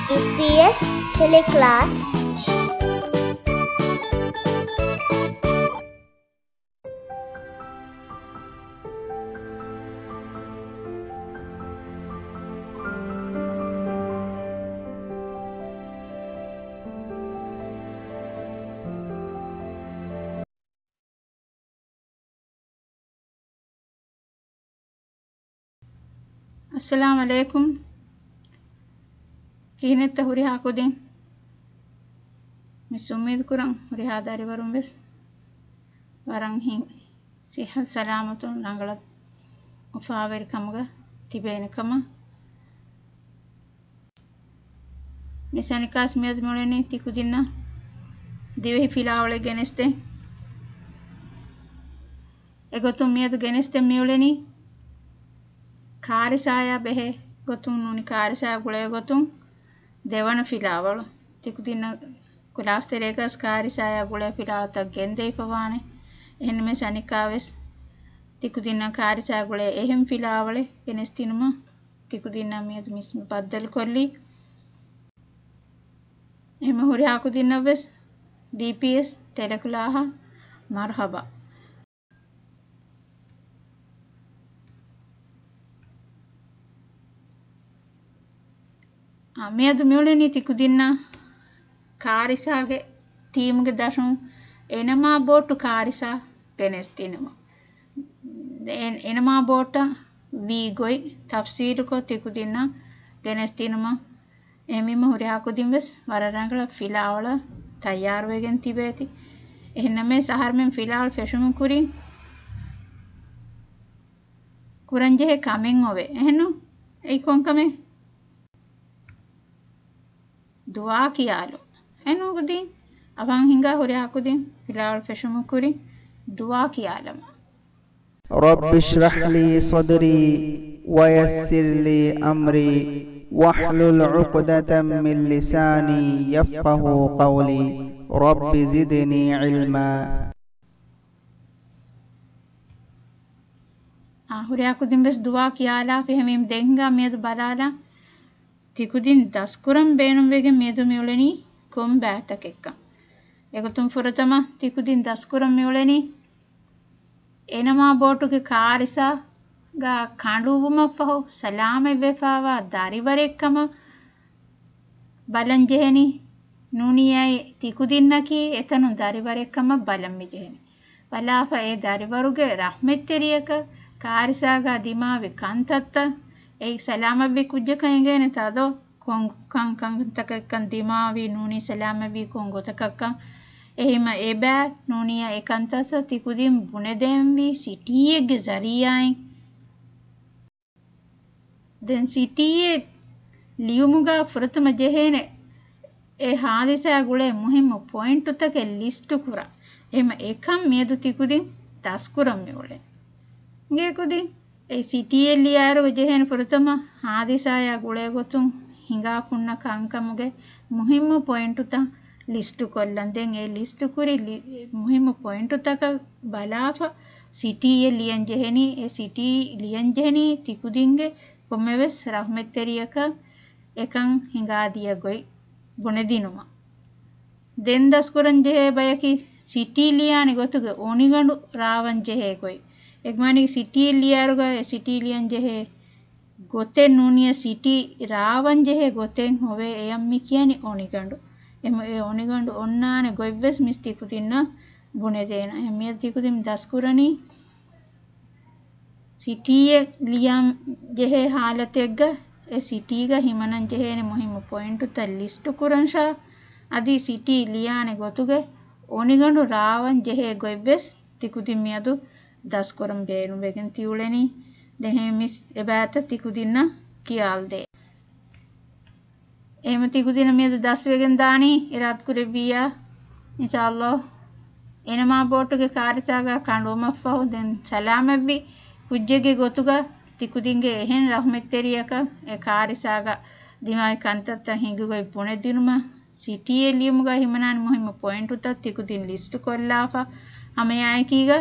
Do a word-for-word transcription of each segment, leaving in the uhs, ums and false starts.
ޑީޕީއެސް ޓެލެކްލާސް. އައްސަލާމު ޢަލައިކުމް. ކިހިނެއްތަ ހުރިހާ ކުދިން؟ މިސް އުއްމީދު ކުރަން ހުރިހާ ދަރިވަރުން ވެސް ވަރަށް ހިތް ސިއްހަތު ސަލާމަތުން ރަނގަޅަށް އުފާވެރިކަމުގަ ތިބޭނެ ކަމަށް. މިސް އަނިކާސް މިއަދު މިއުޅެނީ ތިކުދިންނަށް ދިވެހި ފިލާވަޅެއް ގެނެސްދޭ. އެގޮތުން މިއަދު ގެނެސްދޭން މިއުޅެނީ ކާރިސާޔާ ބެހޭ ގޮތުން ނޫނީ ކާރިސާ ގުޅޭ ގޮތުން ދެވަނަ ފިލާވަޅު. ތިކުދިންނަށް ކްލާސް ތެރޭގަސް ކާރިސާޔާ ގުޅޭ ފިލާވަޅުތައް ގެންދެވިފަވާނެ. އެހެންނަމަވެސް އަނިކާވެސް ތިކުދިންނަށް ކާރިސާ ގުޅޭ އެހެން ފިލާވަޅެއް ގެނެސްދިނުމަށް ތިކުދިންނަށް މިއަދު މިސް ބައްދަލުކޮށްލީ. އެހެން ހުރިހާ ކުދިންނަށްވެސް ޑީޕީއެސް ޓެލެކްލާހަށް މަރުހަބާ. އާ، މިއަދު މިއުޅެނީ ތިކުދިންނަށް ކާރިސާގެ ޓީމުގެ ދަށުން އެނަމާ ބޯޓު ކާރިސާ ގެނެސްދިނުމަށް. އެ-، އެނަމާ ބޯޓަށް ވީ ގޮތް ތަފްސީލުކޮށް ތިކުދިންނަށް ގެނެސްދިނުމަށް. އެހެންވީމަ ހުރިހާ ކުދިން ވެސް ވަރަށް ރަނގަޅަށް ފިލާވަޅަށް ތައްޔާރުވެގެން ތިބޭތި. އެހެންނަމަވެސް އަހަރުމެން ފިލާވަޅު ފެށުމުގެ ކުރިން ކުރަންޖެހޭ ކަމެއް އޮވޭ. އެހެންނު؟ އެއީ ކޮން ކަމެއް؟ ދުޢާ ކިޔާލުން. އެނޫން ކުދިން އަވަން ހިނގާ ހުރިހާ ކުދިން ފިލާވަޅު ފެށުމުގެ ކުރިން ދުޢާ ކިޔާލަމާ. رب اشرح لي صدري ويسر لي أمري واحلل عقدة من لساني يفقهوا قولي. رب زدني علما. އާ، ހުރިހާ ކުދިން ވެސް ދުޢާ ކިޔާލާފި. އެހެންވީމަ ދެން ހިނގާ މިއަދު ބަލާލަން ތިކުދިން ދަސްކުރަން ބޭނުންވެގެން މިއަދު މިއުޅެނީ ކޮން ބައިތަކެއްކަން. އެގޮތުން ފުރަތަމަ ތިކުދިން ދަސްކުރަން މިއުޅެނީ އެނަމާ ބޯޓުގެ ކާރިސާގަ ކަނޑުވުމަށްފަހު ސަލާމަތްވެފައިވާ ދަރިވަރެއްކަމަށް ބަލަން ޖެހެނީ. ނޫނީ އައި ތިކުދިންނަކީ އެތަނުން ދަރިވަރެއްކަމަށް ބަލަން މިޖެހެނީ. ބަލާފަ އެ ދަރިވަރުގެ ރަޙްމަތްތެރިޔަކަށް ކާރިސާގަ ދިމާވި ކަންތައްތައް، އެ ސަލާމަތްވި ކުއްޖަކަށް އެނގޭނެތާ ދޯ؟ ކޮން ކަން ކަންތަކަކަށް ދިމާވީ ނޫނީ ސަލާމަތްވީ ކޮން ގޮތަކަށްކަން. އެހެންވީމަ އެބައި ނޫނީ އެ ކަންތައްތައް ތިކުދިން ބުނެދޭންވީ ސިޓީއެއްގެ ޒަރީޢާއިން. ދެން ސިޓީއެއް ލިޔުމުގަ ފުރަތަމަ ޖެހޭނެ އެ ހާދިސާ ގުޅޭ މުހިއްމު ޕޮއިންޓުތަކެއް ލިސްޓު ކުރާ. އެހެންވީމަ އެކަން މިއަދު ތިކުދިން ދަސްކުރަން މިއުޅެނީ. އިނގޭ ކުދިން އެ ސިޓީއެއް ލިޔާއިރު ޖެހޭނެ ފުރަތަމަ ހާދިސާއާ ގުޅޭ ގޮތުން ހިނގާ ފުންނަ ކަންކަމުގެ މުހިއްމު ޕޮއިންޓުތައް ލިސްޓު ކޮށްލަން. ދެން އެ ލިސްޓު ކުރި ލި-، މުހިއްމު ޕޮއިންޓުތަކަށް ބަލާފަ ސިޓީއެއް ލިޔަން ޖެހެނީ. އެ ސިޓީ ލިޔަން ޖެހެނީ ތިކުދިންގެ ކޮންމެވެސް ރަޙްމަތްތެރިޔަކަށް އެކަން ހިނގާދިޔަ ގޮތް ބުނެދިނުމަށް. ދެން ދަސްކުރަން ޖެހޭ ބަޔަކީ ސިޓީ ލިޔާނެ ގޮތުގެ އޮނިގަނޑު ރާވަން ޖެހޭ ގޮތް. އެ މާނައީ ސިޓީ ލިޔާއިރުގަ އެ ސިޓީ ލިޔަން ޖެހޭ ގޮތެއް ނޫނިޔަ ސިޓީ ރާވަން ޖެހޭ ގޮތެއް ހޮވޭ. އެޔަށް މި ކިޔަނީ އޮނިގަނޑު. އެމަ-، އެ އޮނިގަނޑު އޮންނާނެ ގޮތްވެސް މިސް ތިކުދިންނަށް ބުނެދޭނަ. އެ މިއަދު ތިކުދިން ދަސްކުރަނީ ސިޓީއެއް ލިޔަން ޖެހޭ ހާލަތެއްގަ އެ ސިޓީގަ ހިމަނަން ޖެހޭނެ މުހިއްމު ޕޮއިންޓުތައް ލިސްޓު ކުރަންށާ، އަދި ސިޓީ ލިޔާނެ ގޮތުގެ އޮނިގަނޑު ރާވަން ޖެހޭ ގޮތްވެސް ތިކުދިން މިއަދު ދަސްކުރަން ބޭނުންވެގެން ތިއުޅެނީ. ދެން މިސް އެބައިތައް ތިކުދިންނަށް ކިޔާލަދޭ. އެހެންވީމަ ތިކުދިން މިއަދު ދަސްވެގެން ދާނީ އިރާދަކުރެއްވިއްޔާ، އިންޝާﷲ. އެނަމާ ބޯޓުގެ ކާރިސާގަ ކަނޑުވުމަށްފަހު ދެން ސަލާމަތްވި ކުއްޖެއްގެ ގޮތުގަ ތިކުދިންގެ އެހެން ރަޙްމަތްތެރިޔަކަށް އެ ކާރިސާގަ ދިމާވި ކަންތައްތައް ހިނގިގޮތް ބުނެދިނުމަށް ސިޓީއެއް ލިޔުމުގަ ހިމަނާނެ މުހިއްމު ޕޮއިންޓުތައް ތިކުދިން ލިސްޓު ކޮށްލާފަ، ހަމައެއާއެކީގަ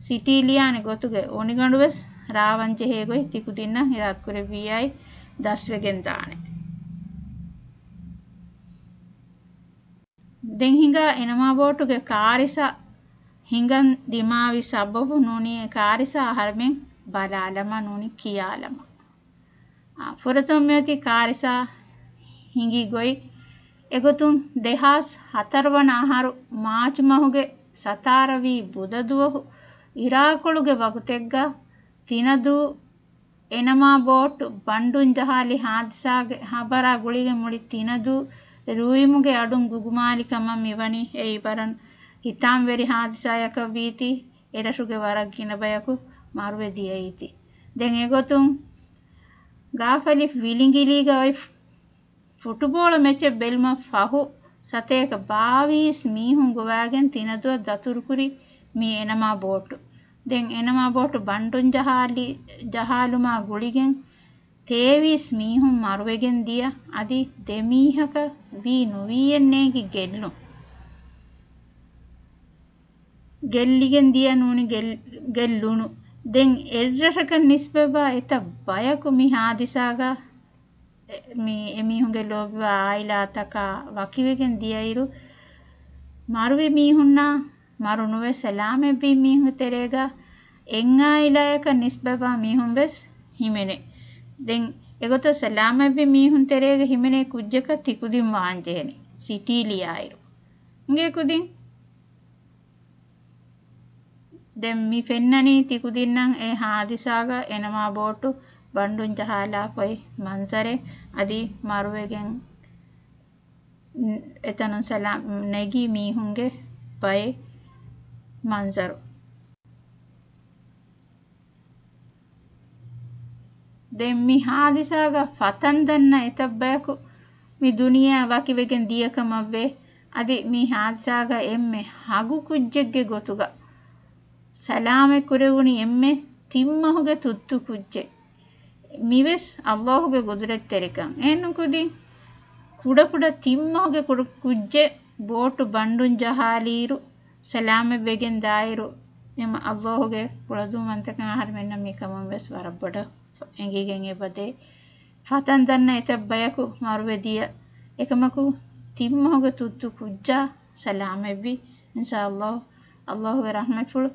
ސިޓީ ލިޔާނެ ގޮތުގެ އޮނިގަނޑުވެސް ރާވަން ޖެހޭ ގޮތް ތިކުދިންނަށް އިރާދަކުރެއްވިއްޔާއި ދަސްވެގެން ދާނެ. ދެން ހިނގާ އެނަމާ ބޯޓުގެ ކާރިސާ ހިނގަން ދިމާވި ސަބަބު ނޫނީ އެ ކާރިސާ އަހަރެމެން ބަލާލަމާ ނޫނީ ކިޔާލަމާ. އާ، ފުރަތަމަ މިއޮތީ ކާރިސާ ހިނގި ގޮތް. އެގޮތުން ދެހާސް ހަތަރު ވަނަ އަހަރު މާޗު މަހުގެ ސަތާރަ ވީ ބުދަ ދުވަހު އިރާކޮޅުގެ ވަގުތެއްގަ ތިނަދޫ އެނަމާ ބޯޓު ބަނޑުން ޖަހާލި ހާދިސާގެ ހަބަރާ ގުޅިގެން މުޅި ތިނަދޫ ރުއިމުގެ އަޑުން ގުގުމާލި ކަމަށް މިވަނީ. އެއީ ވަރަށް ހިތާމަވެރި ހާދިސާއަކަށް ވީތީ، އެރަށުގެ ވަރަށް ގިނަ ބަޔަކު މަރުވެ ދިޔައީތީ. ދެން އެގޮތުން ގާފަލި ވިލިނގިލީގަ އޮތް ފުޓުބޯޅަ މެޗެއް ބެލުމަށް ފަހު، ސަތޭކަ ބާވީސް މީހުން ގޮވާގެން ތިނަދުއަށް ދަތުރުކުރި މި އެނަމާ ބޯޓު. ދެން އެނަމާ ބޯޓު ބަނޑުން ޖަހާލި، ޖަހާލުމާ ގުޅިގެން ތޭވީސް މީހުން މަރުވެގެން ދިޔަ، އަދި ދެ މީހަކަށް ވީ ނުވީއެއް ނޭނގި ގެއްލުން. ގެއްލިގެން ދިޔަ ނޫނީ ގެއް-، ގެއްލުނު. ދެން އެއްރަށަކަށް ނިސްބަތްވާ އެތައް ބަޔަކު މި ހާދިސާގަ އެ-، މި އެމީހުންގެ ލޯބިވާ އާއިލާތަކާ ވަކިވެގެން ދިޔައިރު، މަރުވި މީހުންނާ މަރު ނުވެ ސަލާމަތްވި މީހުންގެ ތެރޭގަ އެއް އާއިލާއަކަށް ނިސްބަތްވާ މީހުން ވެސް ހިމެނޭ. ދެން އެގޮތަށް ސަލާމަތްވި މީހުން ތެރޭގަ ހިމެނޭ ކުއްޖަކަށް ތިކުދިން ވާންޖެހޭނެ، ސިޓީ ލިޔާއިރު. އިނގޭ ކުދިން. ދެން މި ފެންނަނީ ތިކުދިންނަށް އެ ހާދިސާގަ އެނަމާ ބޯޓު ބަނޑުން ޖަހާލާފައި މަންޒަރެއް، އަދި މަރުވެގެން އެތަނުން ސަލާ-، ނެގި މީހުންގެ ބައެއް މަންޒަރު. ދެން މި ހާދިސާގަ ފަތަން ދަންނަ އެތައް ބަޔަކު މި ދުނިޔެއާ ވަކިވެގެން ދިޔަކަމަށްވޭ. އަދި މި ހާދިސާގަ އެންމެ ހަގު ކުއްޖެއްގެ ގޮތުގަ ސަލާމަތް ކުރެވުނީ އެންމެ ތިން މަހުގެ ތުއްތު ކުއްޖެއް. މިވެސް އައްލާހުގެ ގުދުރަތްތެރިކަން. އެހެންނުކުދިން ކުޑަކުޑަ ތިން މަހުގެ ކުޑަ ކުއްޖެއް ބޯޓު ބަނޑުން ޖަހާލިއިރު، ސަލާމަތްވެގެން ދާއިރު، އެމަ އައްލާހުގެ ކުޅަދުންވަންތަކަން އަހަރެމެންނަށް މި ކަމުން ވެސް ވަރަށް ބޮޑަށް އެނގިގެން އެބަދޭ. ފަތަން ދަންނަ އެތައް ބަޔަކު މަރުވެ ދިޔަ އެކަމަކު، ތިން މަހުގެ ތުއްތު ކުއްޖާ ސަލާމަތްވި. އިންޝާއައްލާހު، އައްލާހުގެ ރަޙްމަތްފުޅު.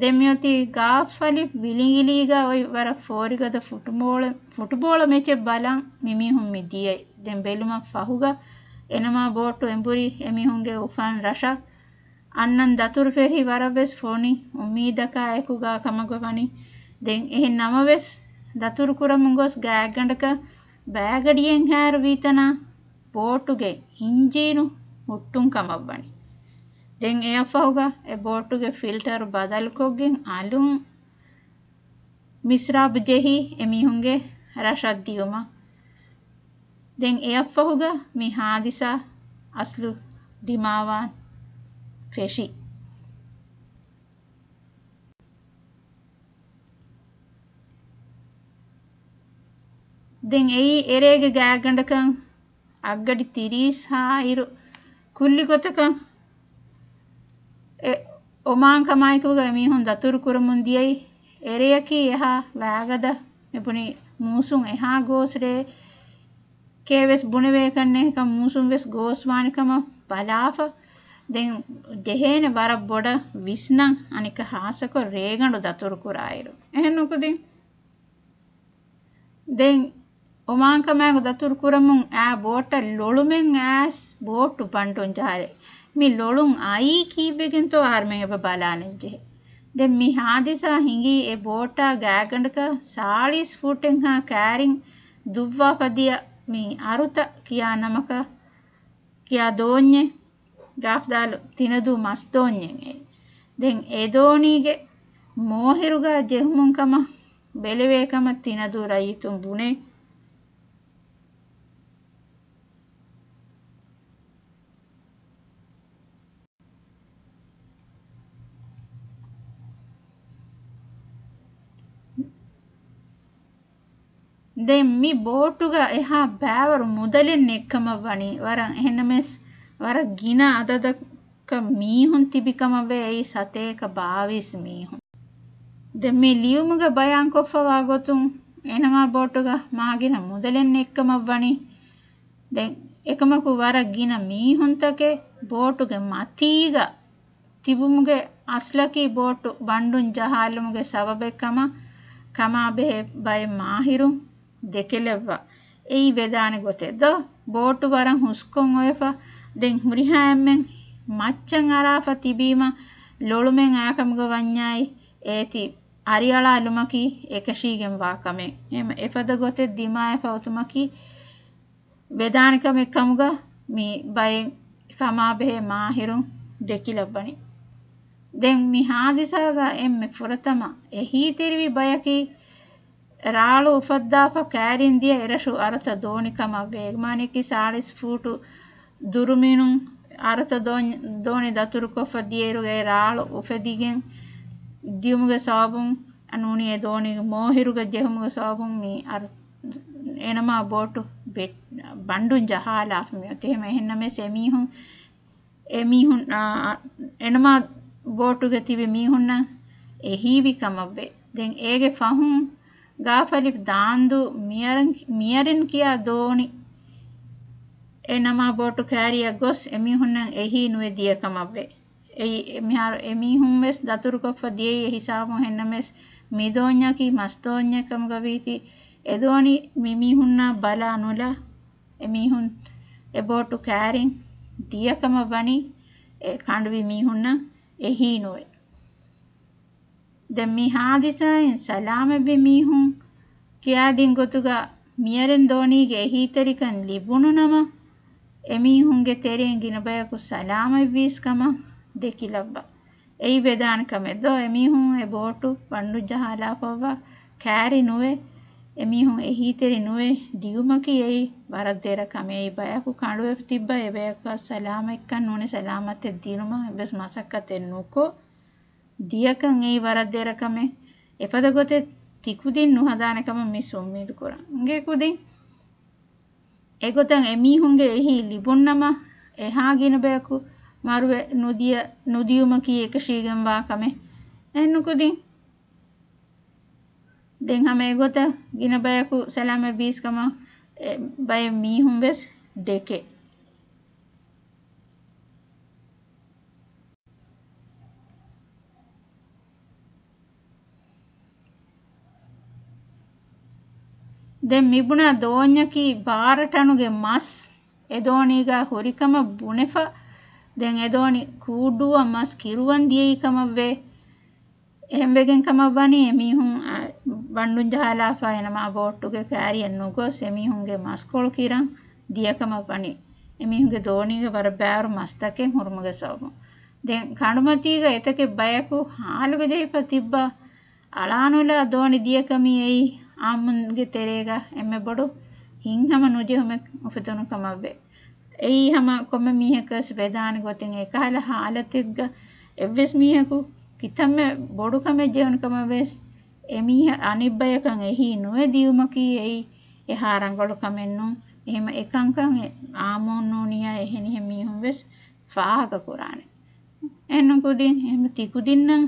ދެން މިއޮތީ ގާފަލި ވިލިނގިލީގަ އޮތް ވަރަށް ފޯރިގަދަ ފުޓުބޯޅަ، ފުޓުބޯޅަ މެޗެއް ބަލަން މިމީހުން މި ދިޔައީ. ދެން ބެލުމަށް ފަހުގަ އެނަމާ ބޯޓު އެނބުރި އެމީހުންގެ އުފަން ރަށަށް. އަންނަން ދަތުރު ފެށި ވަރަށް ވެސް ފޮނި އުއްމީދަކާ އެކުގާ ކަމަކަށް ވަނީ. ދެން އެހެން ނަމަވެސް، ދަތުރު ކުރަމުން ގޮސް ގާތްގަނޑަކަށް ބައިގަޑިއެއް ހާއިރު ވީތަނާ ބޯޓުގެ އިންޖީނު ހުއްޓުން ކަމަށް ވަނީ. ދެން އެއަށްފަހުގަ އެ ބޯޓުގެ ފިލްޓަރު ބަދަލުކޮށްގެން އަލުން މިސްރާބު ޖެހި އެމީހުންގެ ރަށަށް ދިޔުމަށް. ދެން އެއަށްފަހުގަ މި ހާދިސާ އަސްލު ދިމާވާން ފެށި. ދެން އެއީ އެރޭގެ ގާތްގަނޑަކަށް އަށްގަޑި ތިރީސް ހާއިރު ކުއްލި ގޮތަކަށް އެ އޮމާން ކަމާއެކުގަ އެމީހުން ދަތުރު ކުރަމުން ދިޔައީ. އެރެޔަކީ އެހާ ވައިގަދަ، މިބުނި މޫސުން އެހާ ގޯސް ރެއެކޭ ވެސް ބުނެވޭކަށް ނެތްކަން، މޫސުން ވެސް ގޯސް ވާނެ ކަމަށް ބަލާފަ. ދެން ޖެހޭނެ ވަރަށް ބޮޑަށް ވިސްނަން، އަނެއްކާ ހާއްސަކޮށް ރޭގަނޑު ދަތުރު ކުރާއިރު. އެހެން ނުކުދިން. ދެން އޮމާން ކަމާއެކު ދަތުރު ކުރަމުން އާ ބޯޓަށް ލޮޅުމެއް އައިސް ބޯޓު ބަނޑުން ޖަހާލި. މި ލޮޅުން އައީ ކީއްވެގެންތޯ އަހަރުމެން އެބަ ބަލާނެއްޖެހޭ. ދެން މި ހާދިސާ ހިނގީ އެ ބޯޓާ ގާތްގަނޑަކަށް ސާޅީސް ފޫޓެއްހާ ކައިރިން ދުއްވާފަ ދިޔަ މި އަރުތަ ކިޔާ ނަމަކަށް ކިޔާ ދޯންޏެއް، ގާފްދާލު ތިނަދޫ މަސް ދޯންޏެއް އެ. ދެން އެ ދޯނީގެ މޯހިރުގާ ޖެހުމުން ކަމަށް ބެލެވޭ ކަމަށް ތިނަދޫ ރައްޔިތުން ބުނޭ. ދެން މި ބޯޓުގަ އެހާ ބައިވަރު މުދަލެއް ނެތްކަމަށް ވަނީ، ވަރަށް އެހެންނަމަވެސް ވަރަށް ގިނަ އަދަދަކަށް މީހުން ތިބި ކަމަށްވޭ، އެއީ ސަތޭކަ ބާވީސް މީހުން. ދެން މި ލިޔުމުގަ ބަޔާންކޮށްފަވާ ގޮތުން އެނަމާ ބޯޓުގަ މާގިނަ މުދަލެއް ނެތްކަމަށް ވަނީ. ދެން އެކަމަކު ވަރަށް ގިނަ މީހުންތަކެއް ބޯޓުގެ މަތީގަ ތިބުމުގެ އަސްލަކީ ބޯޓު ބަނޑުން ޖަހާލުމުގެ ސަބަބެއް ކަމަށް ކަމާބެހޭ ބައެއް މާހިރުން ދެކެލެއްވާ. އެއީ ވެދާނެ ގޮތެއް ދޯ؟ ބޯޓު ވަރަށް ހުސްކޮށް އޮވެފަ، ދެން ހުރިހާ އެންމެން މައްޗަށް އަރާފަ ތިބީމަ، ލޮޅުމެއް އާކަމުގަ ވަންޏާއި އޭތި އަރިއަޅާލުމަކީ އެކަށީގެންވާ ކަމެއް. އެހެން އެފަދަ ގޮތެއް ދިމާވެފަ އޮތުމަކީ ވެދާނެ ކަމެއް ކަމުގަ މި ބައެއް ކަމާބެހޭ މާހިރުން ދެކިލައްވަނީ. ދެން މި ހާދިސާގަ އެންމެ ފުރަތަމަ އެހީތެރިވި ބަޔަކީ ރާޅު އުފައްދާފަ ކައިރިން ދިޔަ އެރަށު އަރަތަ ދޯނި ކަމަށް ވޭ. މާނައަކީ ސާޅީސް ފޫޓު ދުރުމިނުން އަރަތަ ދޯން-، ދޯނި ދަތުރުކޮށްފަ ދިޔައިރުގައި ރާޅު އުފެދިގެން ދިޔުމުގެ ސަބަބުން ނޫނީ އެ ދޯނި މޯހިރުގަ ޖެހުމުގެ ސަބަބުން މި އަރަ-، އެނަމާ ބޯޓު ބެ-، ބަނޑުން ޖަހާލާފަ މިއޮތީ. އެހެން، އެހެންނަމަވެސް އެމީހުން، އެމީހުން، އާ، އެނަމާ ބޯޓުގަ ތިބި މީހުންނަށް އެހީވި ކަމަށްވޭ. ދެން އޭގެ ފަހުން ގާފަލި ދާންދޫ މިޔަރެން، މިޔަރެން ކިޔާ ދޯނި އެނަމާ ބޯޓު ކައިރިއަށް ގޮސް އެމީހުންނަށް އެހީ ނުވެ ދިޔަ ކަމަށްވޭ. އެއީ، މިހާރު އެމީހުން ވެސް ދަތުރުކޮށްފަ ދިޔައީ އެ ހިސާބުން. އެހެންނަމަވެސް މި ދޯންޏަކީ މަސް ދޯންޏެއް ކަމުގަ ވީތީ، އެ ދޯނި މި މީހުންނާ ބަލާ ނުލާ އެމީހުން އެ ބޯޓު ކައިރިން ދިޔަ ކަމަށް ވަނީ އެ ކަނޑުވި މީހުންނަށް އެހީ ނުވެ. ދެން މި ހާދިސާއިން ސަލާމަތްވި މީހުން ކިޔާދިން ގޮތުގަ މިޔަރެން ދޯނީގެ އެހީތެރިކަން ލިބުނު ނަމަ، އެމީހުންގެ ތެރެއިން ގިނަ ބަޔަކު ސަލާމަތްވީސް ކަމަށް ދެކިލައްވާ. އެއީ ވެދާނެ ކަމެއް ދޯ؟ އެމީހުން އެ ބޯޓު ބަނޑު ޖަހާލާފައިވާ ކައިރި ނުވެ، އެމީހުން އެހީތެރި ނުވެ ދިޔުމަކީ އެއީ ވަރަށް ދެރަ ކަމެއް. އެއީ ބަޔަކު ކަނޑުވެފަ ތިއްބަ އެ ބަޔަކަށް ސަލާމަތްކަން ނޫނީ ސަލާމަތެއް ދިނުމަށް އެއްވެސް މަސައްކަތެއް ނުކޮށް، ދިޔަކަން އެއީ ވަރަށް ދެރަ ކަމެއް. އެފަދަ ގޮތެއް ތިކުދިން ނުހަދާނެ ކަމަށް މިސް އުއްމީދު ކުރަން. އިނގޭ ކުދިން. އެގޮތަށް އެމީހުންގެ އެހީ ލިބުންނަމަ، އެހާ ގިނަ ބަޔަކު މަރުވެ ނުދިޔަ، ނުދިޔުމަކީ އެކަށީގެންވާ ކަމެއް. އެހެންނު ކުދިން. ދެން ހަމަ އެގޮތަށް ގިނަ ބަޔަކު ސަލާމަތް ވީސް ކަމަށް އެ ބައެއް މީހުން ވެސް ދެކޭ. ދެން މިބުނާ ދޯންޏަކީ ބާރަ ޓަނުގެ މަސް އެ ދޯނީގަ ހުރިކަމަށް ބުނެފަ، ދެން އެ ދޯނި ކޫއްޑޫއަށް މަސް ކިރުވަން ދިޔައީ ކަމަށްވޭ. އެހެންވެގެން ކަމަށް ވަނީ އެމީހުން، އަ، ބަނޑުން ޖަހާލާފަ އެނަމާ ބޯޓުގެ ކައިރިއަށް ނުގޮސް އެމީހުންގެ މަސްކޮޅު ކިރަން ދިޔަ ކަމަށް ވަނީ. އެމީހުންގެ ދޯނީގަ ވަރަށް ބާރު މަސްތަކެއް ހުރުމުގެ ސަބަބުން. ދެން ކަނޑުމަތީގަ އެތަކެއް ބަޔަކު ހާލުގަ ޖެހިފަ ތިއްބާ އަޅާނުލާ ދޯނި ދިޔަކަމީ އެއީ އާއްމުންގެ ތެރޭގަ އެންމެ ބޮޑު ހިތްހަމަ ނުޖެހުމެއް އުފެދުނު ކަމަށްވޭ. އެއީ ހަމަ ކޮންމެ މީހަކަސް ވެދާނެ ގޮތެއް. އެކަހަލަ ހާލަތެއްގަ އެއްވެސް މީހަކު ކިތަންމެ ބޮޑު ކަމެއް ޖެހުނު ކަމަށް ވެސް އެމީހަ އަނެއް ބަޔަކަށް އެހީ ނުވެ ދިޔުމަކީ އެއީ އެހާ ރަނގަޅު ކަމެއް ނޫން. އެހެމަ އެކަންކަން އެ އާއްމުން ނޫނިއްޔާ އެހެނިހެން މީހުން ވެސް ފާހަގަ ކުރާނެ. އެންނު ކުދިން އެހެމަ ތިކުދިންނަށް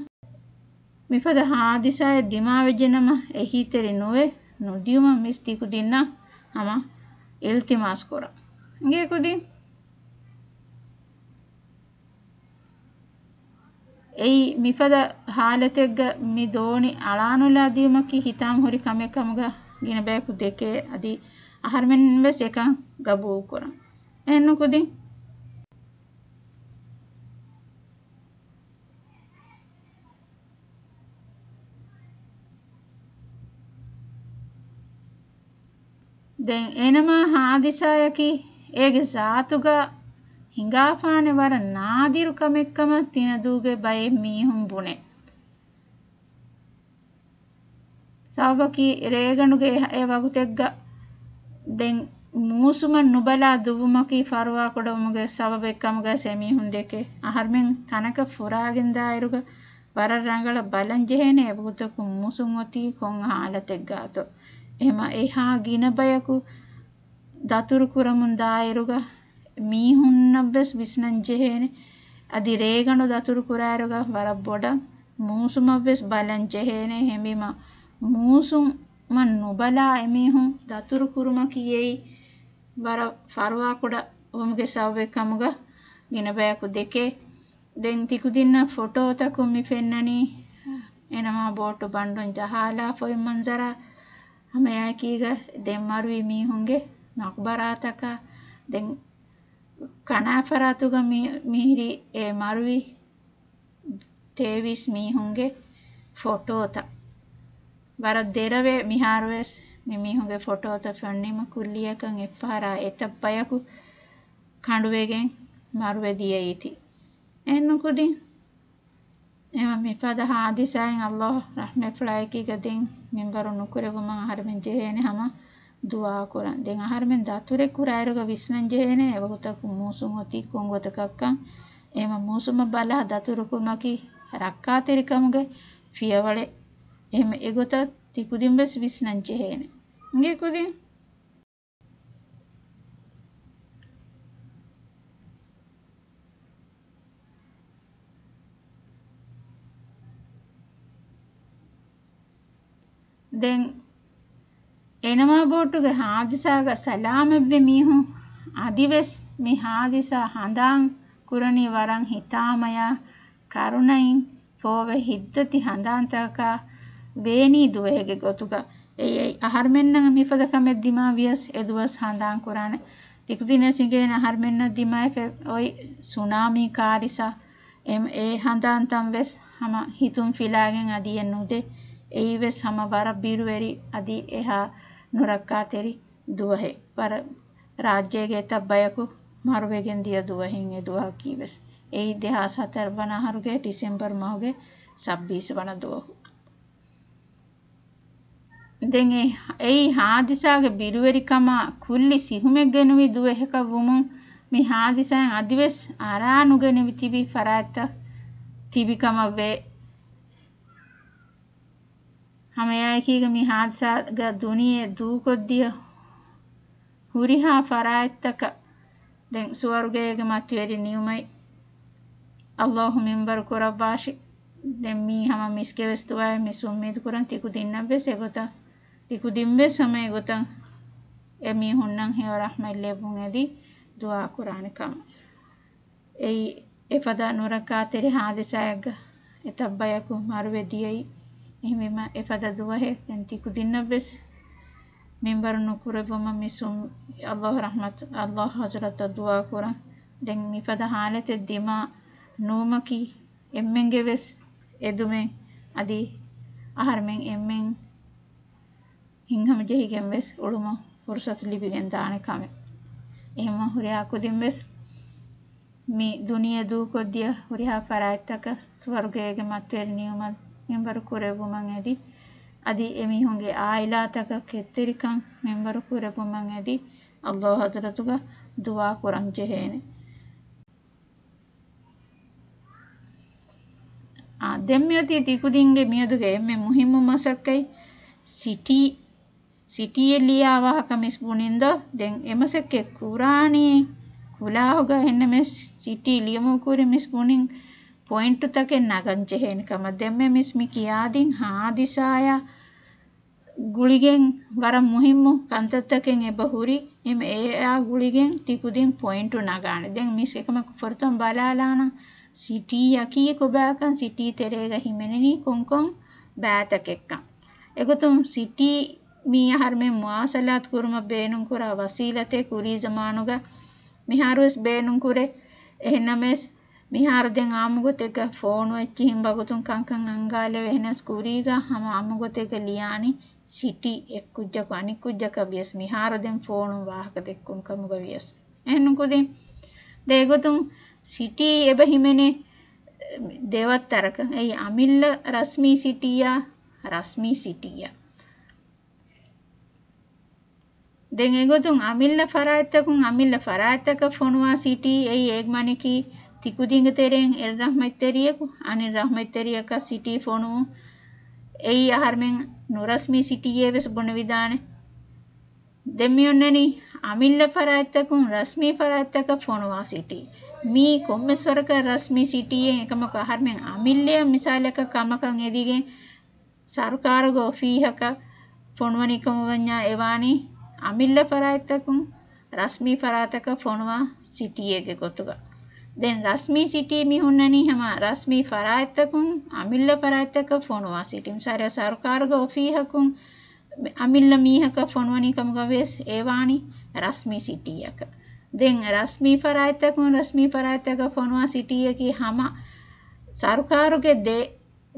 މިފަދަ ހާދިސާއެއް ދިމާވެއްޖެނަމަ، އެހީތެރި ނުވެ ނުދިޔުމަށް މިސް ތިކުދިންނަށް ހަމަ އިލްތިމާސް ކުރަން. އިނގޭ ކުދިން. އެއީ މިފަދަ ހާލަތެއްގަ މި ދޯނި އަޅާނުލާ ދިޔުމަކީ ހިތާމަ ހުރި ކަމެއް ކަމުގަ ގިނަ ބަޔަކު ދެކޭ. އަދި އަހަރުމެން ވެސް އެކަން ގަބޫލު ކުރަން. އެހެންނު ކުދިން. ދެން އެނަމާ ހާދިސާޔަކީ އޭގެ ޒާތުގަ ހިނގާފާނެ ވަރަށް ނާދިރު ކަމެއްކަމަށް ތިނަދޫގެ ބައެއް މީހުން ބުނޭ. ސަބަބަކީ ރޭގަނޑުގެ އެ ވަގުތެއްގަ ދެން މޫސުމަށް ނުބަލާ ދުއްވުމަކީ ފަރުވާކުޑަވުމުގެ ސަބަބެއް ކަމުގަ އެމީހުން ދެކޭ. އަހަރުމެން ތަނަކަށް ފުރާގެންދާއިރުގަ ވަރަށް ރަނގަޅަށް ބަލަން ޖެހޭނެ އެވަގުތަކު މޫސުން އޮތީ ކޮން ހާލަތެއްގާތޯ. އެހެމަ އެހާ ގިނަ ބަޔަކު ދަތުރު ކުރަމުން ދާއިރުގަ މީހުންނަށްވެސް ވިސްނަން ޖެހޭނެ. އަދި ރޭގަނޑު ދަތުރު ކުރާއިރުގަ ވަރަށް ބޮޑަށް މޫސުމަށްވެސް ބަލަން ޖެހޭނެ. އެހެންވީމަ މޫސުމަށް ނުބަލާ އެމީހުން ދަތުރު ކުރުމަކީ އެއީ ވަރަށް ފަރުވާކުޑަ ވުމުގެ ސަބަބެއް ކަމުގަ ގިނަ ބަޔަކު ދެކޭ. ދެން ތިކުދިންނަށް ފޮޓޯތަކުން މި ފެންނަނީ އެނަމާ ބޯޓު ބަންޑުން ޖަހާލާފަ އޮތް މަންޒަރާ. ހަމައެއާއެކީގަ ދެން މަރުވި މީހުންގެ މަޤްބަރާތަކާ، ދެން ކަނާފަރާތުގަ މި-، މިހިރި އެ މަރުވި ތޭވީސް މީހުންގެ ފޮޓޯތައް. ވަރަށް ދެރަވޭ މިހާރުވެސް މި މީހުންގެ ފޮޓޯތައް ފެންނީމަ ކުއްލިއަކަށް އެއްފަހަރާ އެތައް ބަޔަކު ކަނޑުވެގެން މަރުވެ ދިޔައީތީ. އެހެންނުކުދިން އެމަ މިފަދަ ހާދިސާއިން ﷲ ރަޙްމަތްފުޅާއެކީގަ ދެން މިންވަރު ނުކުރެއްވުމަށް އަހަރެމެން ޖެހޭނެ ހަމަ ދުޢާ ކުރަން. ދެން އަހަރެމެން ދަތުރެއް ކުރާއިރުގަ ވިސްނަން ޖެހޭނެ އެވަގުތަކު މޫސުން އޮތީ ކޮން ގޮތަކަށްކަން. އެމަ މޫސުމަށް ބަލާ ދަތުރުކުރުމަކީ ރައްކާތެރިކަމުގެ ފިޔަވަޅެއް. އެމަ އެގޮތަށް ތިކުދިން ވެސް ވިސްނަން ޖެހޭނެ. އިނގޭ ކުދިން. ދެން އެނަމާ ބޯޓުގެ ހާދިސާގަ ސަލާމަތްވި މީހުން އަދިވެސް މި ހާދިސާ ހަނދާން ކުރަނީ ވަރަށް ހިތާމަޔާ ކަރުނައިން ފޯވެ ހިތްދަތި ހަނދާންތަކަކާ ވޭނީ ދުވަހެއްގެ ގޮތުގަ. އެއީ އަހަރުމެންނަށް މިފަދަ ކަމެއް ދިމާވިޔަސް އެ ދުވަސް ހަނދާން ކުރާނެ. ތިކުދިންނަށް އެނގޭނެ އަހަރުމެންނަށް ދިމާވެފަ އޮތް ސުނާމީ ކާރިސާ އެ ހަނދާންތައް ވެސް ހަމަ ހިތުން ފިލާގެން އަދިއެއް ނުދޭ. އެއީ ވެސް ހަމަ ވަރަށް ބިރުވެރި އަދި އެހާ ނުރައްކާތެރި ދުވަހެއް. ވަރަށް ރާއްޖޭގެ އެތައް ބަޔަކު މަރުވެގެން ދިޔަ ދުވަހެއް އެ ދުވަހަކީ ވެސް. އެއީ ދެހާސް ހަތަރު ވަނަ އަހަރުގެ ޑިސެމްބަރު މަހުގެ ސައްބީސް ވަނަ ދުވަހު. ދެން އެ-، އެއީ ހާދިސާގެ ބިރުވެރިކަމާ ކުއްލި ސިހުމެއް ގެނުވި ދުވަހަކަށް ވުމުން، މި ހާދިސާއިން އަދިވެސް އަރާ ނުގެނެވި ތިބި ފަރާތްތައް ތިބި ކަމަށް ވޭ. ހަމައެއާއެކީގަ މި ހާދިސާގަ ދުނިޔެ ދޫކޮށްދިޔަ ހުރިހާ ފަރާތްތަކަށް ދެން ސުވަރުގޭގެ މަތިވެރި ނިޢުމަތް ﷲ މިންވަރު ކުރައްވާށި. ދެން މީ ހަމަ މިސްގެ ވެސް ދުޢާއެއް މިސް އުއްމީދު ކުރަން ތިކުދިންނަށް ވެސް އެގޮތަށް، ތިކުދިން ވެސް ހަމަ އެގޮތަށް އެ މީހުންނަށް ހެޔޮ ރަޙްމަތް ލެއްވުން އެދި ދުޢާ ކުރާނެ ކަމަށް. އެއީ އެފަދަ ނުރައްކާތެރި ހާދިސާއެއްގަ އެތައް ބަޔަކު މަރުވެ ދިޔައީ. އެހެންވީމަ އެފަދަ ދުވަހެއް ދެން ތިކުދިންނަށް ވެސް މިންވަރު ނުކުރެއްވުމަށް މިސް އުއް-، ﷲ ރަޙްމަތު، ﷲ ޙަޟްރަތަށް ދުޢާ ކުރަން. ދެން މިފަދަ ޙާލަތެއް ދިމާ ނުވުމަކީ އެންމެންގެ ވެސް އެދުމެއް އަދި އަހަރެމެން އެންމެން ހިތްހަމަޖެހިގެން ވެސް އުޅުމަށް ފުރުޞަތު ލިބިގެން ދާނެ ކަމެއް. އެހެންވީމަ ހުރިހާ ކުދިން ވެސް މި ދުނިޔެ ދޫކޮށްދިޔަ ހުރިހާ ފަރާތްތަކަށް ސުވަރުގޭގެ މަތިވެރި ނިޢުމަތް މިންވަރު ކުރެއްވުމަށް އެދި، އަދި އެމީހުންގެ ޢާއިލާތަކަށް ކެތްތެރިކަން މިންވަރު ކުރެއްވުމަށް އެދި، ﷲ ޙަޟްރަތުގަ ދުޢާ ކުރަން ޖެހޭނެ. އާ، ދެން މިއޮތީ ތިކުދިންގެ މިއަދުގެ އެންމެ މުހިއްމު މަސައްކަތް ސިޓީ، ސިޓީއެއް ލިޔާ ވާހަކަ މިސް ބުނިންދޯ؟ ދެން އެ މަސައްކަތް ކުރާނީ ކުލާހުގަ އެހެންނަމެސް ސިޓީ ލިޔުމުގެ ކުރިން މިސް ބުނިން ޕޮއިންޓުތަކެއް ނަގަން ޖެހޭނެ ކަމަށް. ދެންމެ މިސް މި ކިޔާދިން ހާދިސާޔާ ގުޅިގެން ވަރަށް މުހިއްމު ކަންތައްތަކެއް އެބަ ހުރި. އެމަ އެއާ ގުޅިގެން ތިކުދިން ޕޮއިންޓު ނަގާނެ. ދެން މިސް އެކަމަކު ފުރަތަމަ ބަލާލާނަން ސިޓީއަކީ ކޮބާކަން، ސިޓީ ތެރޭގަ ހިމެނެނީ ކޮންކޮން ބައިތަކެއްކަން. އެގޮތުން ސިޓީ މީ އަހަރުމެން މުވާޞަލާތު ކުރުމަށް ބޭނުންކުރާ ވަސީލަތެއް ކުރީ ޒަމާނުގަ މިހާރުވެސް ބޭނުންކުރޭ. އެހެންނަމަވެސް، މިހާރު ދެން އާއްމުގޮތެއްގަ ފޯނު އެއްޗިހިން ވަގުތުން ކަންކަން އަންގާލެވޭ. އެހެނަސް ކުރީގަ ހަމަ އާއްމުގޮތެއްގަ ލިޔާނީ ސިޓީ އެއްކުއްޖަކު އަނެއްކުއްޖަކަށް ވިޔަސް. މިހާރު ދެން ފޯނުން ވާހަކަ ދެއްކުން ކަމުގަ ވިޔަސް. އެހެންނުކުދިން ދެގޮތުން ސިޓީ އެބަ ހިމެނޭ ދެވައްތަރަކަށް. އެއީ އަމިއްލަ ރަސްމީ ސިޓީއާ، ރަސްމީ ސިޓީއާ. ދެން އެގޮތުން އަމިއްލަ ފަރާތްތަކުން އަމިއްލަ ފަރާތްތަކަށް ފޮނުވާ ސިޓީ އެއީ އޭގެމަނަކީ ތިކުދިންގެ ތެރެއިން އެއް ރަޙްމަތްތެރިޔަކު އަނެއް ރަޙްމަތްތެރިޔަކަށް ސިޓީ ފޮނުވުން. އެއީ އަހަރުމެން ނުރަސްމީ ސިޓީއޭ ވެސް ބުނެވިދާނެ. ދެން މި އޮންނަނީ އަމިއްލަ ފަރާތްތަކުން ރަސްމީ ފަރާތްތަކަށް ފޮނުވާ ސިޓީ. މީ ކޮންމެސް ވަރަކަށް ރަސްމީ ސިޓީއެއް އެކަމަކު އަހަރުމެން އަމިއްލައަށް މިސާލަކަށް ކަމަކަށް އެދިގެން ސަރުކާރުގެ އޮފީހަކަށް ފޮނުވަނިކަމަށް ވަންޏާ އެވާނީ އަމިއްލަ ފަރާތްތަކުން ރަސްމީ ފަރާތަކަށް ފޮނުވާ ސިޓީއެއްގެ ގޮތުގަ. ދެން ރަސްމީ ސިޓީ މި ހުންނަނީ ހަމަ ރަސްމީ ފަރާތްތަކުން އަމިއްލަ ފަރާތްތަކަށް ފޮނުވާ ސިޓީ. މިސާލަށް ސަރުކާރުގެ އޮފީހަކުން އަމިއްލަ މީހަކަށް ފޮނުވަނީ ކަމުގަ ވެސް އެ ވާނީ ރަސްމީ ސިޓީއަކަށް. ދެން ރަސްމީ ފަރާތްތަކުން ރަސްމީ ފަރާތްތަކަށް ފޮނުވާ ސިޓީއަކީ ހަމަ ސަރުކާރުގެ ދެ،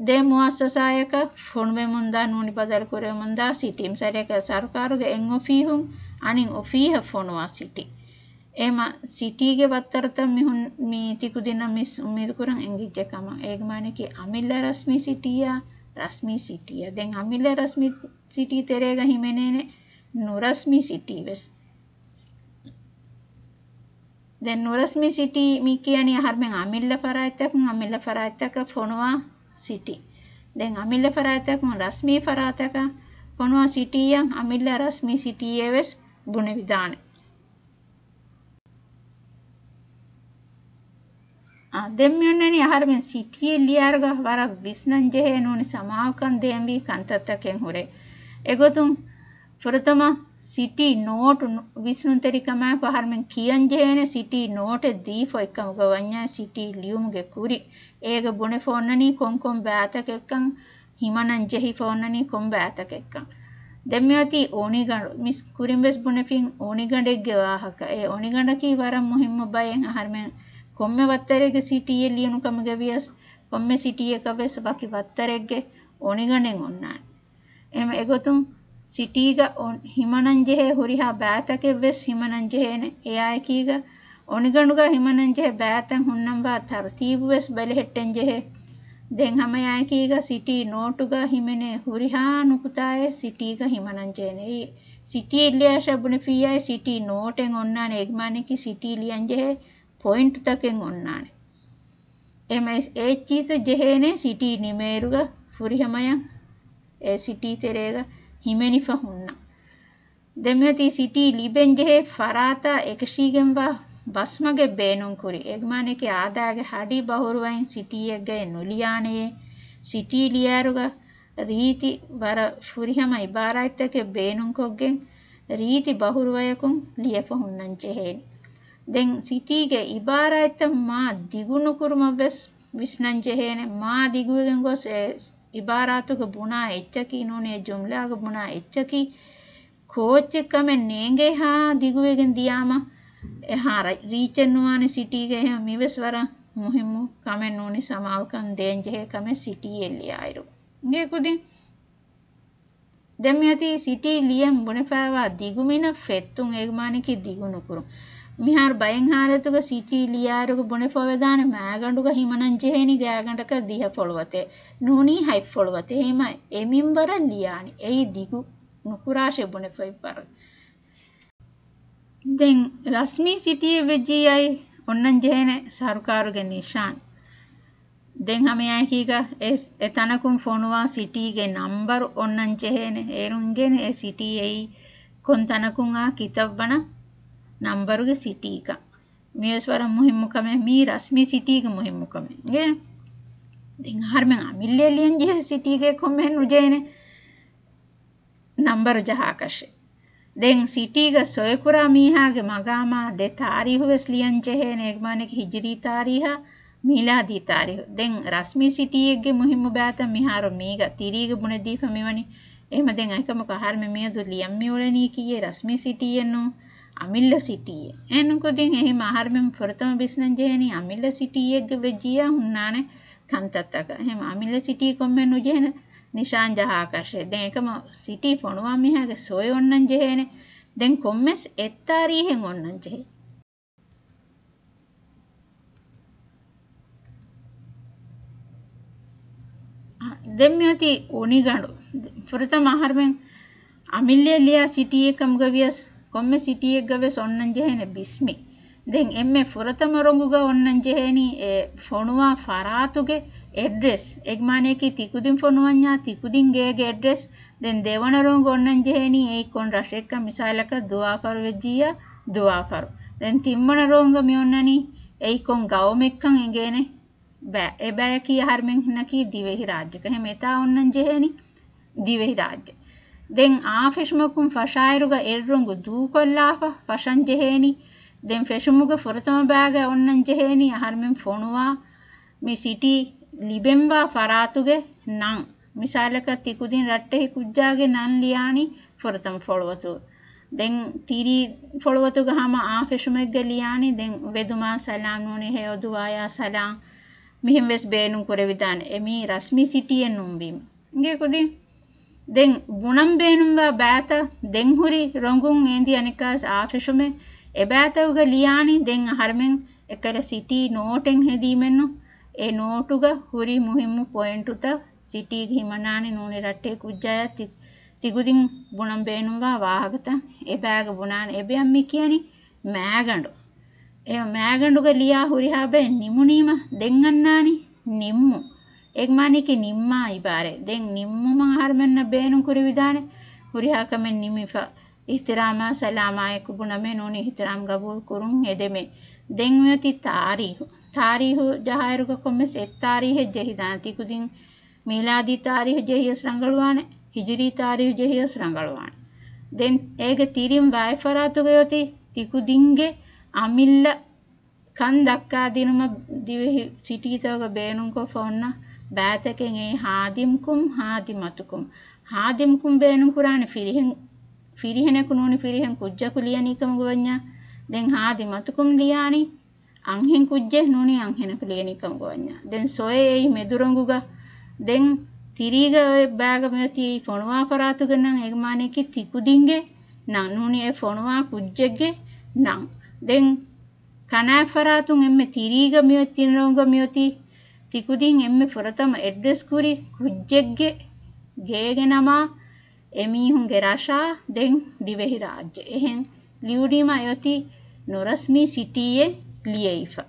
ދެ މުއައްސަސާއަކަށް ފޮނުވެމުންދާ ނޫނީ ބަދަލު ކުރެވެމުންދާ ސިޓީ. މިސާލަކަށް ސަރުކާރުގެ އެއް އޮފީހުން އަނެއް އޮފީހަށް ފޮނުވާ ސިޓީ. އެމަ ސިޓީގެ ވައްތަރުތައް މިހުން މި ތިކުދިންނަށް މިސް އުއްމީދު ކުރަން އެނގިއްޖެ ކަމަށް. އޭގެ މާނައަކީ އަމިއްލަ ރަސްމީ ސިޓީއާ، ރަސްމީ ސިޓީއާ. ދެން އަމިއްލަ ރަސްމީ ސިޓީ ތެރޭގަ ހިމެނޭނެ ނުރަސްމީ ސިޓީ ވެސް. ދެން ނުރަސްމީ ސިޓީ މި ކިޔަނީ އަހަރުމެން އަމިއްލަ ފަރާތްތަކުން އަމިއްލަ ފަރާތްތަކަށް ފޮނުވާ ސިޓީ. ދެން އަމިއްލަ ފަރާތްތަކުން ރަސްމީ ފަރާތަކަށް ފޮނުވާ ސިޓީއަށް އަމިއްލަ ރަސްމީ ސިޓީއޭ ވެސް ބުނެވިދާނެ. އާ، ދެން މިއޮންނަނީ އަހަރުމެން ސިޓީއެއް ލިޔާއިރުގަ ވަރަށް ވިސްނަން ޖެހޭ ނޫނީ ސަމާލުކަން ދޭންވީ ކަންތައްތަކެއް ހުރޭ. އެގޮތުން ފުރަތަމަ ސިޓީ ނޯޓު ވިސްނުންތެރިކަމާއެކު އަހަރުމެން ކިޔަން ޖެހޭނެ ސިޓީ ނޯޓެއް ދީފަ އޮތްކަމުގަ ވަންޏާ ސިޓީ ލިޔުމުގެ ކުރި އޭގަ ބުނެފަ އޮންނަނީ ކޮންކޮން ބައިތަކެއްކަން ހިމަނަން ޖެހިފަ އޮންނަނީ ކޮން ބައިތަކެއްކަން. ދެން މިއޮތީ އޮނިގަނޑު. މިސް ކުރިން ވެސް ބުނެފިން އޮނިގަނޑެއްގެ ވާހަކަ. އެ އޮނިގަނޑަކީ ވަރަށް މުހިއްމު ބައެއް. އަހަރުމެން ކޮންމެ ވައްތަރެއްގެ ސިޓީއެއް ލިޔުނު ކަމުގަ ވިޔަސް ކޮންމެ ސިޓީއަކަށް ވެސް ވަކި ވައްތަރެއްގެ އޮނިގަނޑެއް އޮންނާނެ. އެހެން އެގޮތުން ސިޓީގަ އޮން-، ހިމަނަން ޖެހޭ ހުރިހާ ބައިތަކެއް ވެސް ހިމަނަން ޖެހޭނެ. އެއާއެކީގަ އޮނިގަނޑުގަ ހިމަނަން ޖެހޭ ބައިތައް ހުންނަންވާ ތަރުތީބު ވެސް ބެލެހެއްޓެން ޖެހޭ. ދެން ހަމައެއާއެކީގަ ސިޓީ ނޯޓުގަ ހިމެނޭ ހުރިހާ ނުކުތާއެއް ސިޓީގަ ހިމަނަން ޖެހޭނެ. ސިޓީ ލިޔާށާ ބުނެފިއްޔާ ސިޓީ ނޯޓެއް އޮންނާނެ. އޭގެ މާނައަކީ ސިޓީ ލިޔަން ޖެހޭ ޕޮއިންޓުތަކެއް އޮންނާނެ. އެމަ އެ އެއްޗިތައް ޖެހޭނެ ސިޓީ ނިމޭއިރުގަ ފުރިހަމަޔަށް އެ ސިޓީ ތެރޭގަ ހިމެނިފަ ހުންނަ. ދެން މިއޮތީ ސިޓީ ލިބެން ޖެހޭ ފަރާތާ އެކަށީގެންވާ ބަސްމަގެއް ބޭނުން ކުރި. އޭގެ މާނައަކީ އާދައިގެ ހަޑި ބަހުރުވައިން ސިޓީއެއްގައި ނުލިޔާނެޔޭ. ސިޓީ ލިޔާއިރުގަ ރީތި ވަރަށް ފުރިހަމަ އިބާރާތްތަކެއް ބޭނުންކޮށްގެން ރީތި ބަހުރުވަޔަކުން ލިޔެފަ ހުންނަން ޖެހޭނެ. ދެން ސިޓީގެ އިބާރާތްތައް މާ ދިގު ނުކުރުމަށް ވެސް ވިސްނަން ޖެހޭނެ. މާ ދިގުވެގެން ގޮސް އެ އިބާރާތުގެ ބުނާ އެއްޗަކީ ނޫނީ އެ ޖުމްލާގެ ބުނާ އެއްޗަކީ ކޯއްޗެއް ކަމެއް ނޭނގޭހާ ދިގުވެގެން ދިޔާމަ އެހާ ރަ-، ރީޗެއް ނުވާނެ ސިޓީގެ. އެހެން މިވެސް ވަރަށް މުހިއްމު ކަމެއް ނޫނީ ސަމާލުކަން ދޭން ޖެހޭ ކަމެއް ސިޓީއެއް ލިޔާއިރު. އިނގޭ ކުދިން. ދެން މިއޮތީ ސިޓީ ލިޔަން ބުނެފައިވާ ދިގުމިނަށް ފެއްތުން. އޭގެ މާނައަކީ ދިގު ނުކުރުން. މިހާރު ބައެއް ހާލަތުގަ ސިޓީ ލިޔާއިރުގަ ބުނެފަ ވެދާނެ މައިގަނޑުގަ ހިމަނަން ޖެހޭނީ ގާގަނޑަކަށް ދިހަ ފޮޅުވަތޭ. ނޫނީ ހަތް ފޮޅުވަތޭ. އެހެމަ އެ މިންވަރަށް ލިޔާނީ. އެއީ ދިގު ނުކުރާށޭ ބުނެފައި ވަރަށް. ދެން ރަސްމީ ސިޓީއެއް ވެއްޖިއްޔާއި އޮންނަން ޖެހޭނެ ސަރުކާރުގެ ނިޝާން. ދެން ހަމައެއާއެކީގަ އެ، އެ ތަނަކުން ފޮނުވާ ސިޓީގެ ނަންބަރު އޮންނަން ޖެހޭނެ. އޭރުން އިނގޭނެ އެ ސިޓީ އެއީ ކޮން ތަނަކުން އާ ކިތައްވަނަ ނަންބަރުގެ ސިޓީކަން. މިވެސް ވަރަށް މުހިއްމު ކަމެއް. މީ ރަސްމީ ސިޓީގެ މުހިއްމު ކަމެއް. އިނގޭ؟ ދެން އަހަރުމެން އަމިއްލައަށް ލިޔަން ޖެހޭ ސިޓީގެ ކޮންމެހެން ނުޖެހޭނެ ނަންބަރު ޖަހާކަށެއް. ދެން ސިޓީގަ ސޮއެކުރާ މީހާގެ މަގާމާ ދެ ތާރީހު ވެސް ލިޔަން ޖެހޭނެ. އޭގެ މާނައަކީ ހިޖުރީ ތާރީހާ މީލާދީ ތާރީހު. ދެން ރަސްމީ ސިޓީއެއްގެ މުހިއްމު ބައިތައް މިހާރު މީގަ ތިރީގަ ބުނެދީފަ މިވަނީ. އެހެމަ ދެން އެކަމަކު އަހަރުމެން މިއަދު ލިޔަން މިއުޅެނީ ކީއްޔޭ؟ ރަސްމީ ސިޓީއެއް ނޫން، އަމިއްލަ ސިޓީއެއް. އެހެންކުދިން އެހެމަ އަހަރުމެން ފުރަތަމަ ވިސްނަން ޖެހޭނީ އަމިއްލަ ސިޓީއެއްގަ ވެއްޖިއްޔާ ހުންނާނެ ކަންތައްތަކަށް. އެހެމަ އަމިއްލަ ސިޓީ ކޮންމެ ނުޖެހޭނެ ނިޝާން ޖަހާކަށެއް. ދެން އެކަމަ ސިޓީ ފޮނުވާ މީހާގެ ސޮއެ އޮންނަން ޖެހޭނެ. ދެން ކޮންމެސް އެއްތާރީހެއް އޮންނަން ޖެހޭ. އަ، ދެން މިއޮތީ އޮނިގަނޑު. ފުރަތަމަ އަހަރުމެން އަމިއްލައަށް ލިޔާ ސިޓީއެއް ކަމުގަ ވިޔަސް ކޮންމެ ސިޓީއެއްގަ ވެސް އޮންނަން ޖެހޭނެ ބިސްމި. ދެން އެންމެ ފުރަތަމަ ރޮނގުގަ އޮންނަން ޖެހޭނީ އެ ފޮނުވާ ފަރާތުގެ އެޑްރެސް. އޭގެ މާނައަކީ ތިކުދިން ފޮނުވަންޏާ ތިކުދިން ގޭގެ އެޑްރެސް. ދެން ދެވަނަ ރޮނގު އޮންނަން ޖެހޭނީ އެއީ ކޮން ރަށެއްކަން، މިސާލަކަށް ދުވާފަރު ވެއްޖިއްޔާ ދުވާފަރު. ދެން ތިންވަނަ ރޮނގަށް މި އޮންނަނީ އެއީ ކޮން ގައުމެއްކަން އެނގޭނެ. ބައެއް، އެ ބަޔަކީ އަހަރުމެންނަކީ ދިވެހިރާއްޖެކަން. އެހެމަ އެތާ އޮންނަން ޖެހޭނީ ދިވެހިރާއްޖެ. ދެން އާ ފެށުމަކުން ފަށާއިރުގަ އެއްރޮނގު ދޫކޮށްލާފަ ފަށަން ޖެހޭނީ. ދެން ފެށުމުގެ ފުރަތަމަ ބައިގަ އޮންނަން ޖެހޭނީ އަހަރުމެން ފޮނުވާ މި ސިޓީ ލިބެންވާ ފަރާތުގެ ނަން. މިސާލަކަށް ތިކުދިން ރައްޓެހި ކުއްޖާގެ ނަން ލިޔާނީ ފުރަތަމަ ފޮޅުވަތު. ދެން ތިރީ ފޮޅުވަތުގަ ހަމަ އާ ފެށުމެއްގަ ލިޔާނީ ދެން ވެދުމާ ސަލާމް ނޫނީ ހެޔޮ ދުޢާޔާ ސަލާމް މިހެން ވެސް ބޭނުން ކުރެވިދާނެ. އެ މީ ރަސްމީ ސިޓީއެއް ނޫންވީމަ. އިނގޭ ކުދިން. ދެން ބުނަން ބޭނުންވާ ބައިތައް ދެން ހުރި ރޮނގުން އެނދި އަނެއްކާވެސް އާ ފެށުމެއް. އެ ބައިތަކުގަ ލިޔާނީ ދެން އަހަރެމެން އެކަލަ ސިޓީ ނޯޓެއް ހެދީމެއްނު. އެ ނޯޓުގަ ހުރި މުހިއްމު ޕޮއިންޓުތައް ސިޓީގެ ހިމަނާނެ ނޫނީ ރައްޓެހި ކުއްޖާޔާ ތި-، ތިކުދިން ބުނަން ބޭނުންވާ ވާހަކަތައް އެ ބައިގަ ބުނާނެ. އެ ބަޔަށް މި ކިޔަނީ މައިގަނޑު. އެ މައިގަނޑުގަ ލިޔާ ހުރިހާ ބައެއް ނިމުނީމަ ދެން އަންނާނީ ނިންމު. އޭގެ މާނައަކީ ނިންމާ އިބާރަތް. ދެން ނިންމުމަށް އަހަރުމެންނަށް ބޭނުން ކުރެވިދާނެ ހުރިހާ ކަމެއް ނިމިފަ. އިޙްތިރާމާ ސަލާމާއެކު ބުނަމޭ ނޫނީ އިޙްތިރާމް ގަބޫލު ކުރުން އެދެމޭ. ދެން މިއޮތީ ތާރީހު. ތާރީހު ޖަހާއިރުގަ ކޮންމެސް އެއް ތާރީހެއް ޖެހިދާނެ. ތިކުދިން މީލާދީ ތާރީހު ޖެހިޔަސް ރަނގަޅުވާނެ، ހިޖުރީ ތާރީހު ޖެހިޔަސް ރަނގަޅުވާނެ. ދެން އޭގެ ތިރިން ބައެއް ފަރާތުގައި އޮތީ ތިކުދިންގެ އަމިއްލަ ކަން ދައްކާދިނުމަށް ދިވެހި ސިޓީތަކުގަ ބޭނުންކޮށްފަ އޮންނަ ބައިތަކެއް އެ ހާދިމްކުމް، ހާދިމަތުކުމް. ހާދިމްކުމް ބޭނުންކުރާނެ ފިރިހެން، ފިރިހެނެކު ނޫނީ ފިރިހެން ކުއްޖަކު ލިޔަނީ ކަމުގަ ވަންޏާ، ދެން ހާދިމަތުކުމް ލިޔާނީ އަންހެން ކުއްޖެއް ނޫނީ އަންހެނަކު ލިޔަނީ ކަމުގަ ވަންޏާ. ދެން ސޮއެ އެއީ މެދުރޮނގުގަ. ދެން ތިރީގަ އޮތް ބައިގަ މިއޮތީ ފޮނުވާ ފަރާތުގެ ނަން. އޭގެ މާނައަކީ ތިކުދިންގެ ނަން ނޫނީ އެ ފޮނުވާ ކުއްޖެއްގެ ނަން. ދެން ކަނާތް ފަރާތުން އެންމެ ތިރީގަ މިއޮތް ތިން ރޮނގުގަ މިއޮތީ ތިކުދިން އެންމެ ފުރަތަމަ އެޑްރެސް ކުރި ކުއްޖެއްގެ ގޭގެ ނަމާ، އެ މީހުންގެ ރަށާ، ދެން ދިވެހިރާއްޖެ. އެހެން ލިޔުނީމަ އެއޮތީ ނުރަސްމީ ސިޓީއެއް ލިޔެވިފަ.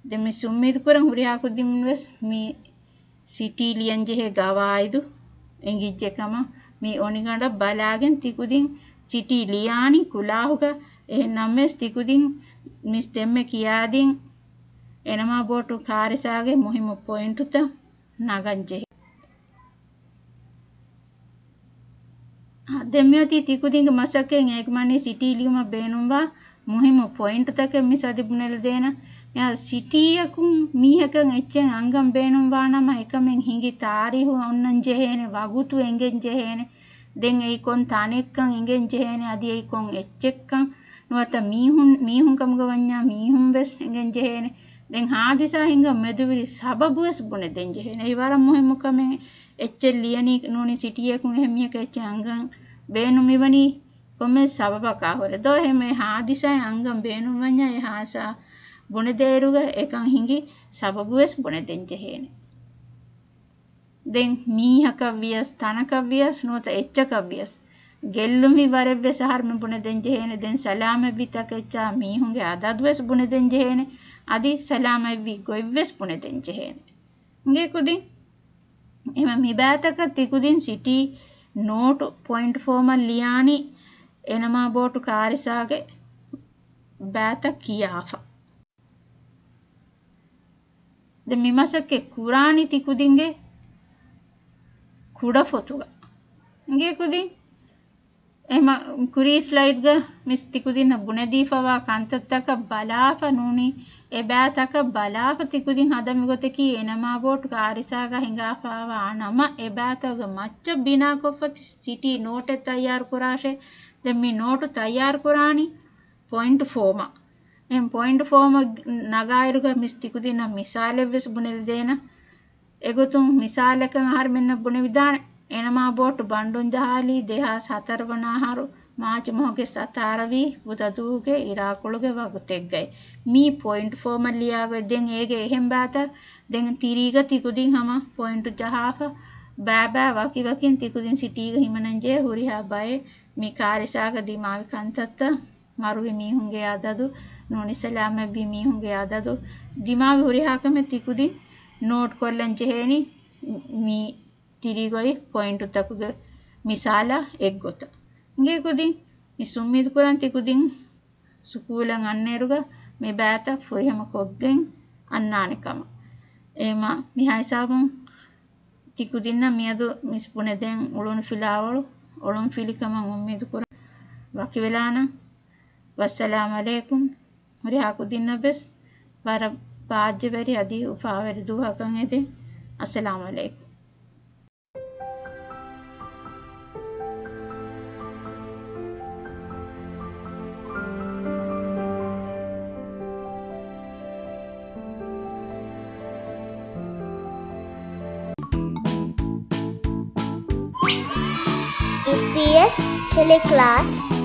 ދެން މި އުއްމީދު ކުރަން ހުރިހާ ކުދިން ވެސް މި ސިޓީ ލިޔަން ޖެހޭ ގަވާއިދު އެނގިއްޖެ ކަމަށް. މި އޮނިގަނޑަށް ބަލާގެން ތިކުދިން ސިޓީ ލިޔާނީ ކުލާހުގަ. އެހެން ނަމަވެސް ތިކުދިން މިސް ދެންމެ ކިޔާދިން އެނަމާ ބޯޓު ކާރިސާގެ މުހިއްމު ޕޮއިންޓުތައް ނަގަން ޖެހޭ. އާ، ދެން މިއޮތީ ތިކުދިންގެ މަސައްކަތް އޭގެ މާނަ ސިޓީ ލިޔުމަށް ބޭނުންވާ މުހިއްމު ޕޮއިންޓުތަކެއް މިސް އަދި ބުނެލަދޭނަން. މިހާރު ސިޓީއަކުން މީހަކަށް އެއްޗެއް އަންގަން ބޭނުންވާނަމަ އެކަމެއް ހިނގި ތާރީހު އޮންނަން ޖެހޭނެ، ވަގުތު އެނގެން ޖެހޭނެ. ދެން އެއީ ކޮން ތަނެއްކަން އެނގެން ޖެހޭނެ، އަދި އެއީ ކޮން އެއްޗެއްކަން. ނުވަތަ މީހުން، މީހުން ކަމުގަ ވަންޏާ މީހުން ވެސް އެނގެން ޖެހޭނެ. ދެން ހާދިސާ ހިނގަން މެދުވެރި ސަބަބު ވެސް ބުނެދޭން ޖެހޭނެ. އެއީ ވަރަށް މުހިއްމު ކަމެއް. އެއްޗެއް ލިޔަނީ ނޫނީ ސިޓީއަކުން އެހެން މީހަކަށް އެއްޗެއް އަންގަން ބޭނުން މިވަނީ ކޮންމެ ސަބަބަކާ ހުރެ. ދޯ އެހެން އެ ހާދިސާއެއް އަންގަން ބޭނުން ވަންޏާ އެ ހާދިސާ ބުނެދޭއިރުގަ އެކަން ހިނގި ސަބަބު ވެސް ބުނެދޭން ޖެހޭނެ. ދެން މީހަކަށް ވިޔަސް، ތަނަކަށް ވިޔަސް، ނުވަތަ އެއްޗަކަށް ވިޔަސް، ގެއްލުންވީ ވަރެއް ވެސް އަހަރުމެން ބުނެދޭން ޖެހޭނެ. ދެން ސަލާމަތްވި ތަކެއްޗާ މީހުންގެ އަދަދު ވެސް ބުނެދޭން ޖެހޭނެ. އަދި ސަލާމަތްވި ގޮތް ވެސް ބުނެދޭން ޖެހޭނެ. އިނގޭ ކުދިން. އެހެން މި ބައިތަކަށް ތިކުދިން ސިޓީ ނޯޓު ޕޮއިންޓް ފޯމަށް ލިޔާނީ އެނަމާ ބޯޓު ކާރިސާގެ ބައިތައް ކިޔާފަ. ދެން މި މަސައްކަތް ކުރާނީ ތިކުދިންގެ ކުޑަފޮތުގަ. އިނގޭ ކުދިން. އެހެމަ ކުރީ ސްލައިޑްގަ މިސް ތިކުދިންނަށް ބުނެދީފަވާ ކަންތައްތަކަށް ބަލާފަ ނޫނީ، އެ ބައިތަކަށް ބަލާފަ ތިކުދިން ހަދަމި ގޮތަކީ އެނަމާ ބޯޓު ކާރިސާގަ ހިނގާފަވާ ނަމަ، އެ ބައިތަކުގެ މައްޗަށް ބިނާކޮށްފަ ސިޓީ ނޯޓެއް ތައްޔާރު ކުރާށޭ. ދެން މި ނޯޓު ތައްޔާރު ކުރާނީ ޕޮއިންޓް ފޯމަށް. އެހެން ޕޮއިންޓް ފޯމަށް ނަގާއިރުގަ މިސް ތިކުދިންނަށް މިސާލެއް ވެސް ބުނެލަދޭނަން. އެގޮތުން މިސާލަކަށް އަހަރުމެންނަށް ބުނެވިދާނެ، އެނަމާ ބޯޓު ބަންޑުން ޖަހާލީ ދެހާސް ހަތަރު ވަނަ އަހަރު މާޗު މަހުގެ ސަތާރަ ވީ ބުދަ ދުވަހުގެ އިރާކޮޅުގެ ވަގުތެއްގައި. މީ ޕޮއިންޓް ފޯމަށް ލިޔާގޮތް. ދެން އޭގެ އެހެން ބައިތައް ދެން ތިރީގަ ތިކުދިން ހަމަ ޕޮއިންޓު ޖަހާފަ ބައިބައި ވަކިވަކިން ތިކުދިން ސިޓީގަ ހިމަނަންޖެހޭ ހުރިހާ ބައެއް މި ކާރިސާގަ ދިމާވި ކަންތައްތައް މަރުވި މީހުންގެ އަދަދު، ނޫނީ ސަލާމަތްވި މީހުންގެ އަދަދު، ދިމާވި ހުރިހާ ކަމެއް ތިކުދިން ނޯޓް ކޮށްލަން ޖެހޭނީ މި ތިރީގައި ޕޮއިންޓުތަކުގެ މިސާލާ އެއްގޮތަށް. އިނގޭ ކުދިން މިސް އުއްމީދު ކުރަން ތިކުދިން ސުކޫލަށް އަންނައިރުގަ މި ބައިތައް ފުރިހަމަ ކޮށްގެން އަންނާނެ ކަމަށް. އެހެމަ މިހާ ހިސާބުން ތިކުދިންނަށް މިއަދު މިސް ބުނެދޭން އުޅުނު ފިލާވަޅު އޮޅުން ފިލި ކަމަށް އުއްމީދު ކުރަން. ވަކިވެލާނަން. ވައްސަލާމް އަލައިކުމް. ހުރިހާ ކުދިންނަށް ވެސް ވަރަށް ބާއްޖަވެރި އަދި އުފާވެރި ދުވަހަކަށް އެދެން. އައްސަލާމު ޢަލައިކުމް. އީޕީއެސް ޓެލެކްލާސް.